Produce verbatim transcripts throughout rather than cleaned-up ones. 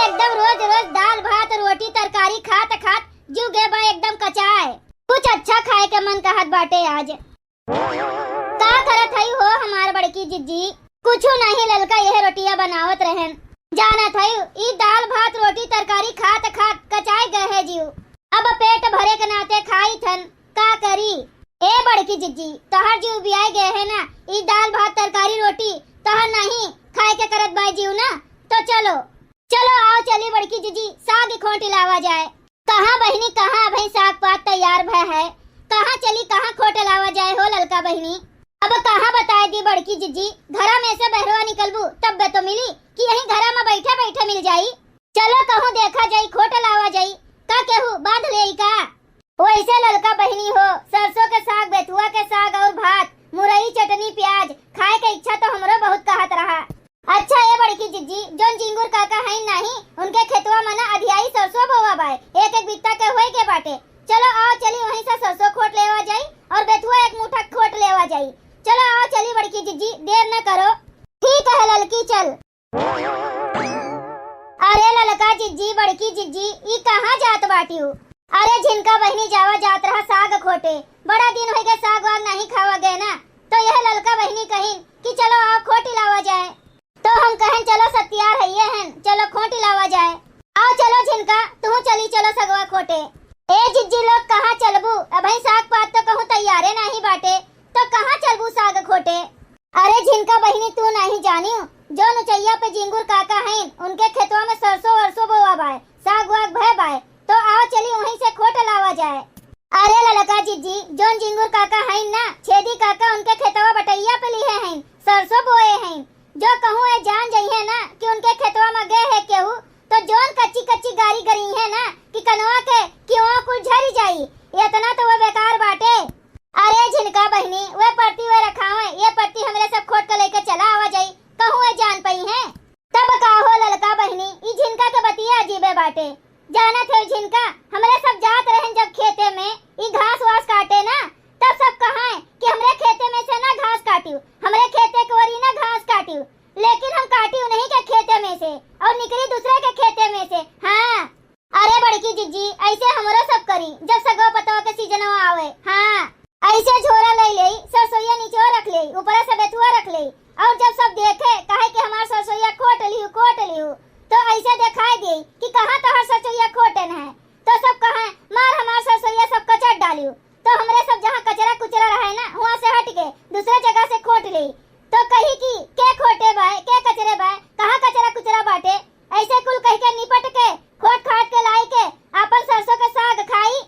एकदम रोज रोज दाल भात रोटी तरकारी खात खात जिउ गे बा एकदम कचाए। कुछ अच्छा खाए के मन कहत बाटे आज। का करत हई हो हमार बड़की जिज्जी? कुछु नहीं ललका, यह रोटिया बनावत रहन। जानत हई, ई दाल भात रोटी तरकारी खात खात कचाए गए है जिउ। अब पेट भरे के नाते खाई थन, का करी? ए बड़की जिज्जी, तोहर जिउ बियाए गए है ना, ई दाल भात तरकारी रोटी तोहर नहीं खाए के करत बाय जिउ ना, तो चलो, चलो आओ चली बड़की जिज्जी, साग खोंट लावा जाए। कहाँ बहिनी, कहाँ अबहीं साग पात तैयार भय है? कहाँ चली, कहाँ खोट लावा जाए हो ललका बहिनी? अब कहाँ बताए दी बड़की जिज्जी, घरा में से बहरवा निकलबू तब बे तो मिली कि यहीं घरा में बैठे बैठे मिल जाई। चलो कहूँ देखा जाई, खोट लावा जाई, का केहू बांध ले का? वैसे ललका बहिनी हो, सरसों के साग, बेथुआ के साग और भात, मुरई, चटनी, प्याज खाए के इच्छा तो हमरो बहुत कहत रहा। अच्छा ए बड़की जिज्जी, जोन झिंगुर काका हईन नाही, उनके खेतवा में ना अधियाई सरसों बोवा बाय, एक एक बित्ता के होए के बाटे। चलो आओ चली वहीं से सरसों खोट लेवा जाई और बेथुआ एक मुठा खोट लेवा जाई। चलो आओ चली बड़की जिज्जी, देर न करो। ठीक है ललकी, चल। अरे ललका जिज्जी, बड़की जिज्जी, ई कहाँ जात बाटिउ? अरे झिनका बहिनी, जावा जात रहा साग खोटे, बड़ा दिन होइगे साग वाग नहीं खावा गए ना, तो यह ललका बहिनी कहिन कि चलो आओ खोटी लावा जाए। तो हम कहन चलो सत्यार हइये हन, चलो खोटी लावा जाए। आओ चलो झिनका, तू चली चलो सगवा खोटे। ए जिज्जी लोग, कहाँ चलबू? अबहीं साग पात तो कहूँ तैयारे नाही बाटे, तो कहाँ चलबू साग खोटे? अरे झिनका बहिनी, तू नाही जानियो, जोन उचैया पे झिंगुर काका हईन, उनके खेतवा में सरसों वरसों बोवा बाय, साग वाग भय बाय, तो आओ चली वहीं से खोट लावा जाए। अरे ललका जिज्जी, जोन झिंगुर काका हईन ना, छेदी काका उनके खेतवा बटैया पे लिहे हईन, सरसों बोए हईन, जो कहूँ ए जान जइहे ना कि उनके खेतवा में गए है केहू, तो जोन कच्ची कच्ची गारी गरीहे ना कि कनवा के कि वहाँ कुल झरी जाई। इतना तो वो बेकार बाटे। अरे झिनका बहिनी, वे परती वे रखावे, ये परती हमरे सब खोट के लेके चला आवा जाई, कहूँ ए जान पइहे। तब का हो ललका बहिनी, ई झिनका के बतिया अजीबे बाटे। जानत है झिनका, हमरे सब जात रहन जब खेते में, ई घास वास काटे ना, तब सब कहाए कि हमरे खेते में से ना घास काटियो, हमरे खेते के ओरी ना घास काटियो, लेकिन हम काटियो नहीं के खेते में से और निकली दूसरे के खेते में से। हाँ, अरे बड़की जिज्जी, ऐसे हमरो सब करी, जब सगवा पतवा के सीजनवा आवे। हाँ, ऐसे झोरा ले लेई, सरसोईया नीचवा रख लेई, ऊपरा से बेथुआ रख लेई, और जब सब देखे, कहे कि हमार सरसोईया खोट लिहू, खोट लिहू, तो ऐसे देखाई देई कि कहाँ तोहार सरसोईया खोटेन है, तो सब कहे, मार हमार सरसोईया सब कचर डालियो। तो हमरे सब जहाँ कचरा कुचरा रहे ना, हुआँ से हट के दूसरे जगह से खोट लेई। तो कही कि के खोटे बाय, के कचरे बाय, कहाँ कचरा कुचरा बाटे, ऐसे कुल कह के निपट के खोट खाट के लाई के आपन सरसों के साग खाई।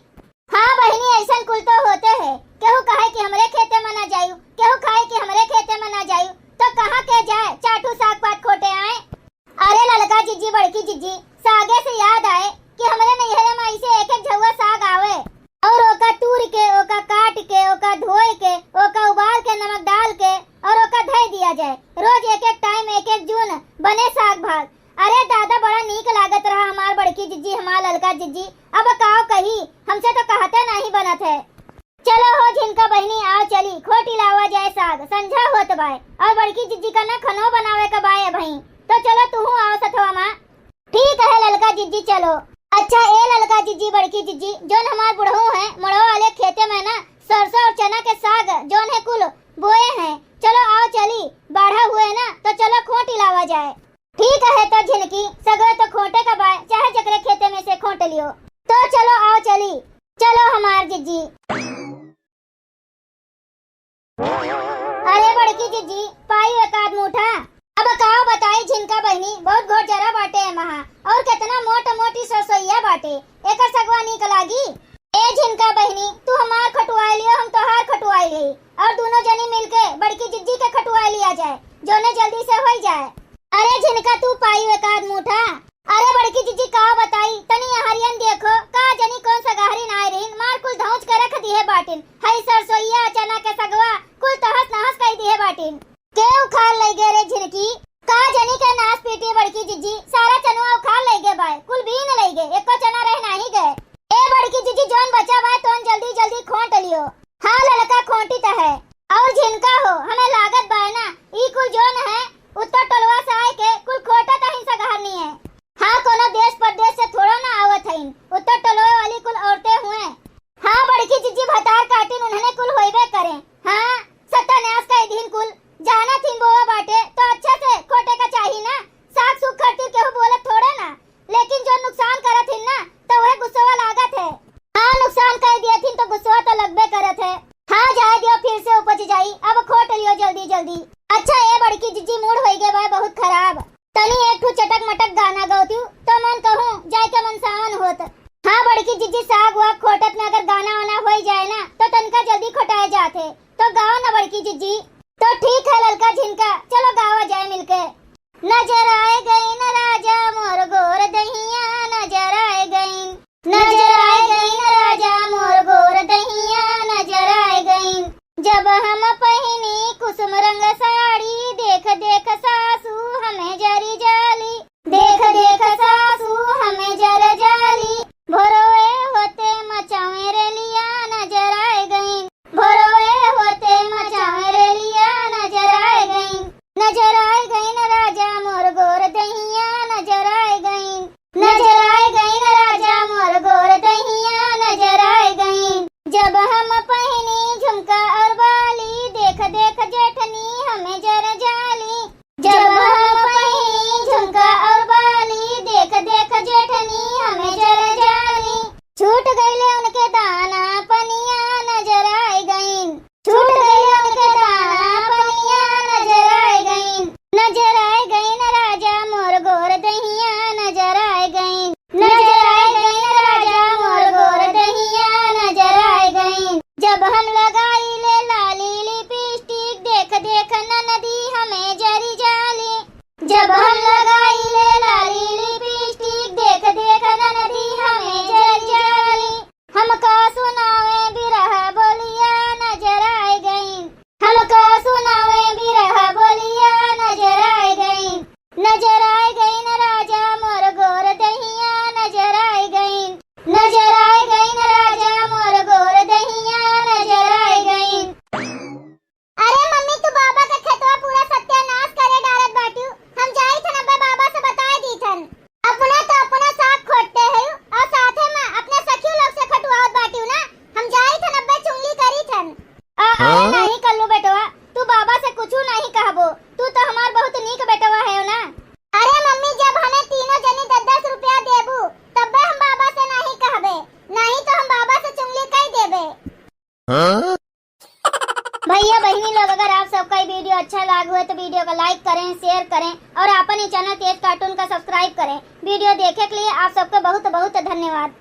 हाँ बहिनी, ऐसन कुल तो होते है। केहू कहे कि हमरे खेते में ना जायु, केहू कहे कि हमरे खेते में ना जायु, तो कहाँ के जाए चार ठू साग पात खोटे आए। अरे ललका जिज्जी, बड़की जिज्जी, सागे से याद आए कि हमरे नैहरे में ऐसे एक एक झउआ साग आवे और ओका तूर के, ओका काट के, ओका धोए के, ओका उबाल के, नमक डाल के और ओका धइ दिया जाए। रोज एक एक टाइम एक एक जून बने साग भात। अरे दादा, बड़ा नीक लागत रहा हमार बड़की जिज्जी, हमार ललका जिज्जी। अब काव कही, हमसे तो कहते नहीं बनत है। चलो हो झिनका बहिनी, आओ चली, खोटी लावा जाए साग, संझा होत बाय, और बड़की जिज्जी का ना खनो बनावे का बाय भई, तो चलो तुहू आओ सथवा मा। ठीक है ललका जिज्जी, चलो। अच्छा ए ललका जिज्जी, बड़की जिज्जी, जोन हमार बुढ़ऊ है, मुड़वा वाले खेते में ना सरसों और चना के साग जोन है कुल बोए हैं, चलो आओ चली, बाढ़ा हुए ना, तो चलो खोटी लावा जाए। ठीक है तो झिनकी, सगवे तो खोटे का बाय, चाहे जकरे खेते में से खोट लियो, तो चलो आओ चली। चलो हमार जिज्जी। अरे बड़की जिज्जी, पाई एक आध मुठा। अब काव बताई झिनका बहिनी, बहुत घोर जरा बाटे ए महा, और कितना मोट मोटी सरसोईया बाटे, एकर सगवा नीक लागी। ए झिनका बहिनी, तू हमार खटुआई लियो, हम तोहार खटुआई लेई, और दोनों जनी मिलके बड़की जिज्जी के खटुआई लिया जाए, जोने जल्दी से होई जाए। अरे झिनका, तू पाई एक आध मुठा। अरे बड़की जिज्जी, का बताई, तनी अहरियन देखो, का जनी कौन सगहरिन आए रहिन, मार कुल धौंच के रख दिहे बाटिन। हई सरसोईया, चना के सगवा, कुल तहस नहस कई दिहे बाटिन। के उखाड़ लई गे रे झिनकी? का जनी के नास पीटी बड़की जिज्जी, सारा चनवा उखाड़ लई गे बाय, कुल बीन लई गे, एको चना रह नाही गए। ए बड़की जिज्जी, जोन बचा बाय, तोन जल्दी जल्दी खोट लियो। हाँ ललका, खोटी त है। और झिनका हो, हमें लागत बाय ना, ई कुल जोन है, उत्तर टोलवा से आए के कुल खोटत अहिन सगहरनी है। हाँ, कोनो नाटक गाना गौतिउ, तो मन कहूँ जाए के मन सावन होत। हाँ बड़की जिज्जी, साग वाग खोटत में अगर गाना वाना होई जाए ना, तो तनका जल्दी खोटाए जात है। तो गाओ ना बड़की जिज्जी। तो ठीक है ललका झिनका, चलो गावा जाए मिलके। नजर आए गईन राजा मोर गोर दहिया, नजर आए गईन। नजर आए गईन राजा मोर गोर दहिया, नजर आए गईन। जब हम पहिनी कुसुम रंग साड़ी, देख देख सासू हमें जरी जाली। देख देख सासू हमें जर जाली। भोरवे होते मचावे रेलिया, नजर आए गईन। भोरवे होते मचावे रेलिया, नजर आए गईन। नजर आए गईन राजा मोर गोर दहिया, नजर आए गईन। नजर आए गईन राजा मोर गोर दहिया, नजर आए गईन। जब हम पहिनी झुमका और बाली, देख देख जेठनी हमें जर जाली। जब हम पहिनी झुमका और बाली, देख देख जेठनी हमें जर जाली। छूट गईले उनके दाना पनिया, नजर आए गईन। छूट गईले उनके दाना पनिया, नजर आए गईन। नजर आए गईन राजा मोर गोर दहिया, नजर आए गईन। नजर आए गईन राजा मोर गोर दहिया, नजर आए गईन। जब हम लगाई ले लाली लिपस्टिक, देख देख ननदी हमें जरी जाली। जब हम लगाई ले लाली लिपस्टिक, देख देख ननदी हमें जरी जाली। हमका सुनावे बिरह बोलिया, नजर आए गईन। हमका सुनावे बिरह बोलिया, नजर आए गईन। नजर आए गईन राजा मोर गोर दहिया, नजर आए गईन। नजर आए गईन राजा मोर गोर दहिया, नजर आए गईन। अरे मम्मी, तू बाबा के खेतवा पूरा सत्यानाश करे डारत बाटिउ। हम जाई थन अब्बे बाबा से बताए दी थन। अपना तो अपना साग खोटते है और साथे में अपने सखियों लोग से खटवावत बाटिउ ना। हम जाई थन अब्बे चुंगली करी थन। आ, अरे हाँ? नहीं कल्लू बेटवा, तू बाबा से कुछू नहीं कहबो। तू तो हमार बहुत नीक बेटवा है ना। अरे मम्मी, जब हमें तीनों जनी दस दस रुपया देबू, तब्बे हम बाबा से नहीं कहबे, नहीं तो हम बाबा से चुंगली कई देबे। हाँ? भैया बहिनी लोग, अगर आप सबका ये वीडियो अच्छा लाग हुए तो वीडियो का लाइक करें, शेयर करें और अपन ही चैनल तेज कार्टून का सब्सक्राइब करें। वीडियो देखे के लिए आप सबको बहुत बहुत धन्यवाद।